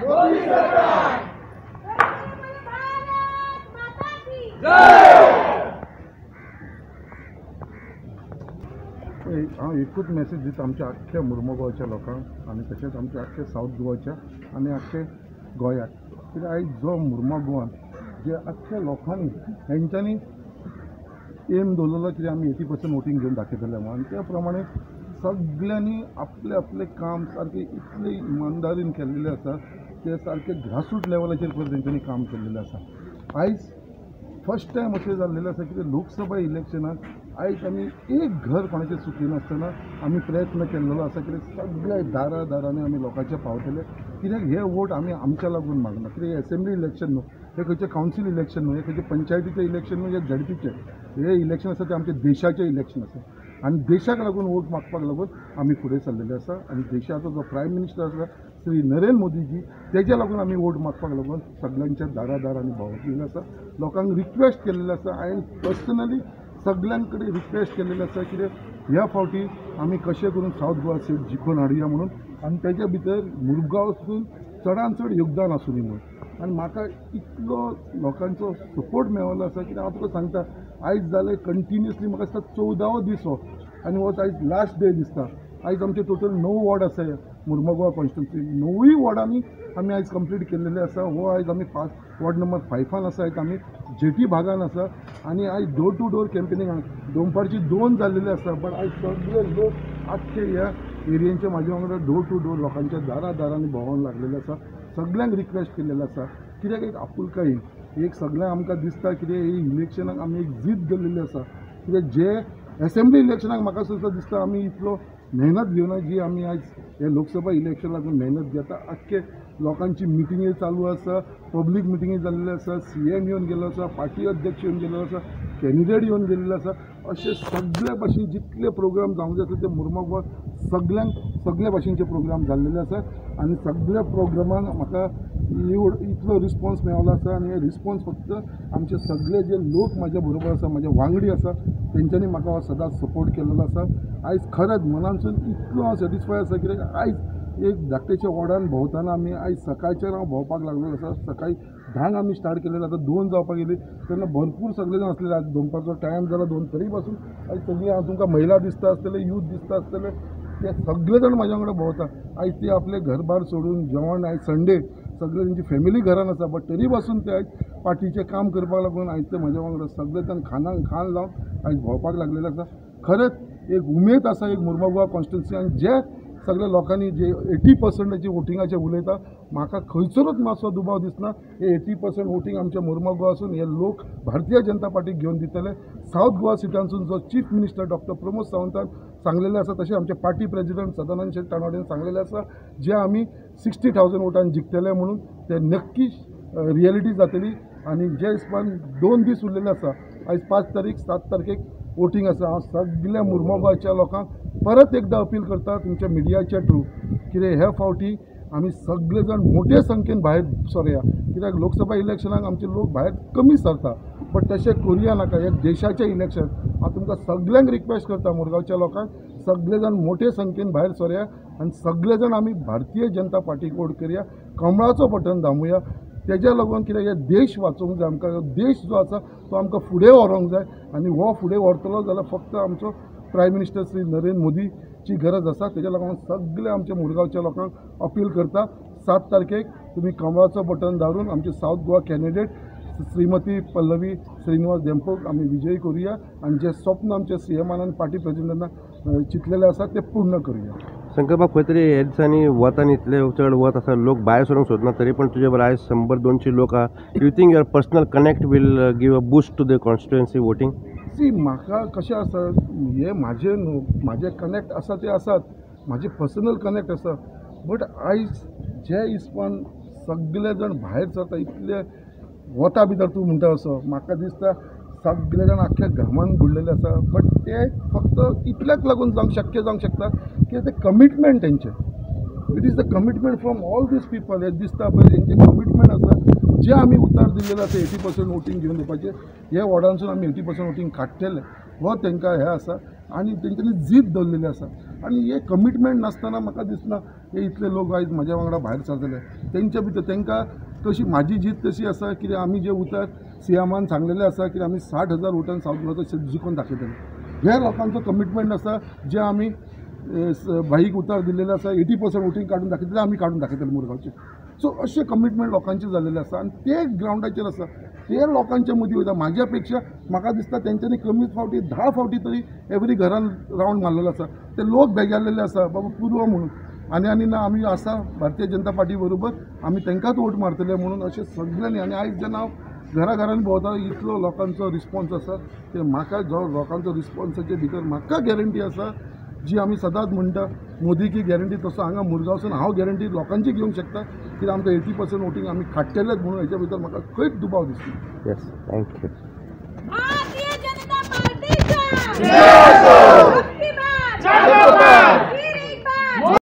मोदी सरकार। भारत माता की जय। हांव एकूच मॅसेज दिता आमच्या आख्ख्या मुर्मगांवच्या लोकांक आनी तशेंच आमच्या आख्ख्या सावथ गोवाच्या आनी आख्खे गोंयाक, कित्याक आयज जो मुर्मगांवान जे आख्ख्या लोकांनी हेंच्यांनी एम दवरलेलो कितें आमी 80% वोटींग घेवन दाखयतले म्हणून, आनी त्या प्रमाणे सगळ्यांनी आपलें आपलें काम सारकें इतलें इमानदारीन केल्लें आसा, ते सारकें ग्रासरूट लेवलाचेर पळय तेंच्यांनी काम केल्लें आसा. आयज फर्स्ट टायम अशें जाल्लें आसा कितें लोकसभा इलेक्शनाक आयज आमी एक घर कोणाचें चुकिनासतना आमी प्रयत्न केल्लो आसा कित्याक सगळ्या दारा दारांनी आमी लोकांचे पावतले. कित्याक हे वोट आमी आमच्या लागून मागना, कित्याक हे एसेंब्ली इलेक्शन न्हू, हे खंयचें कावन्सील इलेक्शन न्हू, हे खंयचें पंचायतीचें इलेक्शन न्हू, हे झेडपीचें हे इलेक्शन आसा, तें आमच्या देशाचें इलेक्शन आसा आनी देशाक लागून वोट मागपाक लागून आमी फुडें सरलेले आसा. आनी देशाचो जो प्रायम मिनिस्टर आसा श्री नरेंद्र मोदीजी तेज्या लागून आमी वोट मागपाक लागून सगळ्यांच्या दारा दारांनी भोंवलेले आसा, लोकांक रिक्वेस्ट केल्लें आसा. हांवें पर्सनली सगळ्यां कडेन रिक्वेस्ट केल्लें आसा कितें ह्या फावटी आमी कशें करून सावथ गोवा सीट जिखून हाडुया म्हणून, आनी तेज्या भितर मुरगांवसून चडान चड योगदान आसूं दी म्हणून. आनी म्हाका इतलो लोकांचो सपोर्ट मेळिल्लो आसा कित्याक हांव तुका सांगता आयज जालें कंटिन्युअसली म्हाका दिसता 14वो दीस हो आनी हो आयज लास्ट डे दिसता. आयज आमचे टोटल 9 वॉर्ड आसा मुर्मगांव कॉन्स्टिट्युन्सी, 9 वॉर्डांनी आमी आयज कंप्लीट केल्लेले आसा. हो आयज आमी वॉर्ड नंबर 5 आसा, आयज आमी जेटी भागान आसा आनी आयज डोर टू डोर कॅम्पेनींग दोनपारची 2 जाल्लेले आसा. बट आयज सगळे लोक आख्खे ह्या एरियेचे म्हाजे वांगडा डोर टू डोर लोकांच्या दारा दारांनी भोंवोन लागलेले आसा, सगळ्यांक रिक्वेस्ट केल्लेले आसा. कित्याक एक आपुलकायेन एक सगळ्यांक आमकां दिसता कितें हे इलेक्शनाक आमी एक जीत गेल्लेली आसा. कित्याक जे एसेंब्ली इलेक्शनाक म्हाका सुद्दां दिसता आमी इतलो मेहनत घेवना जी आमी आयज हे लोकसभा इलेक्शन लागून मेहनत घेता. आख्खे लोकांची मिटिंगे चालू आसा, पब्लीक मिटिंगे जाल्ल्यो आसा, सीएम येवन गेल्लो आसा, पार्टी अध्यक्ष येवन गेल्लो आसा, कॅन्डिडेट येवन गेल्ले आसा. अशे सगळे भाशेन जितले प्रोग्राम जावंक जाय आसले ते मुर्मगांवांत सगळ्यांक सगळे भाशेनचे प्रोग्राम जाल्लेले आसा आनी सगळ्या प्रोग्रामांक म्हाका इतलो रिस्पॉन्स मेळिल्लो आसा. आनी हे रिस्पॉन्स फक्त आमचे सगळे जे लोक म्हाज्या बरोबर आसा, म्हाजे वांगडी आसा, तेंच्यांनी म्हाका हो सदांच सपोर्ट केल्लो आसा. आयज खरेंच मनानसून इतलो हांव सॅटिस्फाय आसा कित्याक आयज एक धाकटेच्या वॉर्डान भोंवतना आमी आयज सकाळच्यान हांव भोंवपाक लागलेलो आसा. सकाळी 10 आमी स्टार्ट केलेलो, आतां 2 जावपाक गेली तेन्ना भरपूर सगळे जाण आसलेले. आज दोनपारचो टायम जाला 2, तरी पासून आयज सगळीं हांव तुमकां महिला दिसता आसतले, यूथ दिसता आसतले, ते सगळे जाण म्हाज्या वांगडा भोंवता. आयज ते आपलें घरबार सोडून जेवण, आयज संडे सगळे तेंची फॅमिली घरान आसा, बट तरी पासून ते आयज पार्टीचें काम करपाक लागून आयज ते म्हाज्या वांगडा सगळे जाण खानाक खान लावन आयज भोंवपाक लागलेले आसा. खरेंच एक उमेद आसा एक मुर्मगांव कॉन्स्टिट्युन्सी आनी जे सगळ्या लोकांनी जे 80% वोटिंगाचें उलयता, म्हाका खंयसरूच मातसो दुबाव दिसना हे 80% वोटींग आमच्या मुर्मगांवासून हे लोक भारतीय जनता पार्टीक घेवन दितले. सावथ गोवा सिटांसून जो चीफ मिनिस्टर डॉक्टर प्रमोद सावंतान सांगलेलें आसा, तशें आमचे पार्टी प्रेजिडंट सदानंद शेट तानावडेन सांगलेलें आसा, जे आमी 60,000 वोटान जिखतले म्हणून ते नक्की रियलिटी जातली. आनी जे हिसपान 2 दीस उरलेले आसा, आयज 5 तारीख 7 तारखेक वोटींग आसा. हांव सगळ्या मुर्मगांवच्या लोकांक परत एकदां अपील करता तुमच्या मिडियाच्या थ्रू कितें ह्या फावटी आमी सगळे जाण मोठे संख्येन भायर सरया, कित्याक लोकसभा इलेक्शनाक आमचे लोक भायर कमी सरता, बट तशें करुया नाका. हे देशाचें इलेक्शन, हांव तुमकां सगळ्यांक रिक्वेस्ट करता मुरगांवच्या लोकांक सगळे जाण मोठे संख्येन भायर सरया आनी सगळे जाण आमी भारतीय जनता पार्टीक वोट करया, कमळाचो बटन दामुया. तेज्या लागून कित्याक हे देश वाचोवंक जाय आमकां, देश जो आसा तो आमकां फुडें व्हरूंक जाय आनी हो फुडें व्हरतलो जाल्यार फक्त आमचो प्रायम मिनिस्टर श्री नरेंद्र मोदीची गरज आसा. तेज्या लागून सगळे आमच्या मुरगांवच्या लोकांक अपील करता 7 तारखेक तुमी कमळाचो बटन दारून आमचे सावथ गोवा कॅन्डिडेट श्रीमती पल्लवी श्रीनिवास धेंपोक आमी विजयी करुया आनी जे स्वप्न आमच्या सीएमान आनी पार्टी प्रेजिडेंटान चिंतलेलें आसा तें पूर्ण करुया. शंकरबाब, खंय तरी हे दिसांनी वतान इतले चड वत आसा, लोक भायर सरूंक सोदना, तरी पण तुजे बरोबर आयज 100-200 लोक आहा. You think your personal connect will give a boost to the constituency voting? See, म्हाका कशें आसा, हे म्हाजे न्हू, म्हाजे कनेक्ट आसा ते आसात, म्हाजे पर्सनल कनेक्ट आसा, बट आयज जे हिसपान सगळे जाण भायर सरता इतले वता भितर तूं म्हणटा असो म्हाका दिसता सगळे जाण आख्ख्या घामान बुडलेले आसा. बट ते फक्त इतल्याक लागून जावंक शक्य जावंक शकता की ते कमिटमेंट तेंचें, it is the commitment from all these people. हें दिसता पळय तेंचें कमिटमेंट आसा, जे आमी उतार दिलेलो आसा 80% वोटींग घेवन दिवपाचें, हे वॉर्डांसून आमी 80% वोटींग काडटले, हो तांकां हें आसा. आनी तेंच्यांनी जीद दवरलेली आसा. आनी हे कमिटमेंट नासतना म्हाका दिसना हे इतले लोक आयज म्हाज्या वांगडा भायर सरतले. तेंच्या भितर तांकां कशी म्हाजी जीत कशी आसा कित्याक आमी जे उतर सीएमान सांगलेलें आसा की आमी 60,000 वोटान सावथ गोवाचो जिखून दाखयतले. हे लोकांचो कमिटमेंट आसा जे आमी भाईक उतर दिलेलें आसा 80% वोटींग काडून दाखयतले, आमी काडून दाखयतले मुरगांवचे. सो अशें कमिटमेंट लोकांचें जाल्लेलें आसा आनी ते ग्रावंडाचेर आसा, ते लोकांच्या मदीं वयता. म्हाज्या पेक्षा म्हाका दिसता तेंच्यांनी कमीच फावटी 10 फावटी तरी एवरी घरान रावंड मारलेलो आसा. ते लोक बेजारलेले आसा बाबा पुरो म्हणून. आनी आनी ना आमी आसा भारतीय जनता पार्टी बरोबर, आमी तांकांच वोट मारतले म्हणून अशें सगळ्यांनी. आनी आयज जेन्ना हांव घरा घरान भोंवता इतलो लोकांचो रिस्पॉन्स आसा की म्हाका जो लोकांचो रिस्पॉन्साचे भितर म्हाका गॅरंटी आसा जी आमी सदांच म्हणटा मोदी की गॅरंटी, तसो हांगा मुरगांवसून हांव गॅरंटी लोकांची घेवंक शकता कित्याक आमकां 80% वोटींग आमी काडटलेच म्हणून हेच्या भितर म्हाका खंयच दुबाव दिसना. Yes, thank you. Bharatiya Janata पार्टीचा.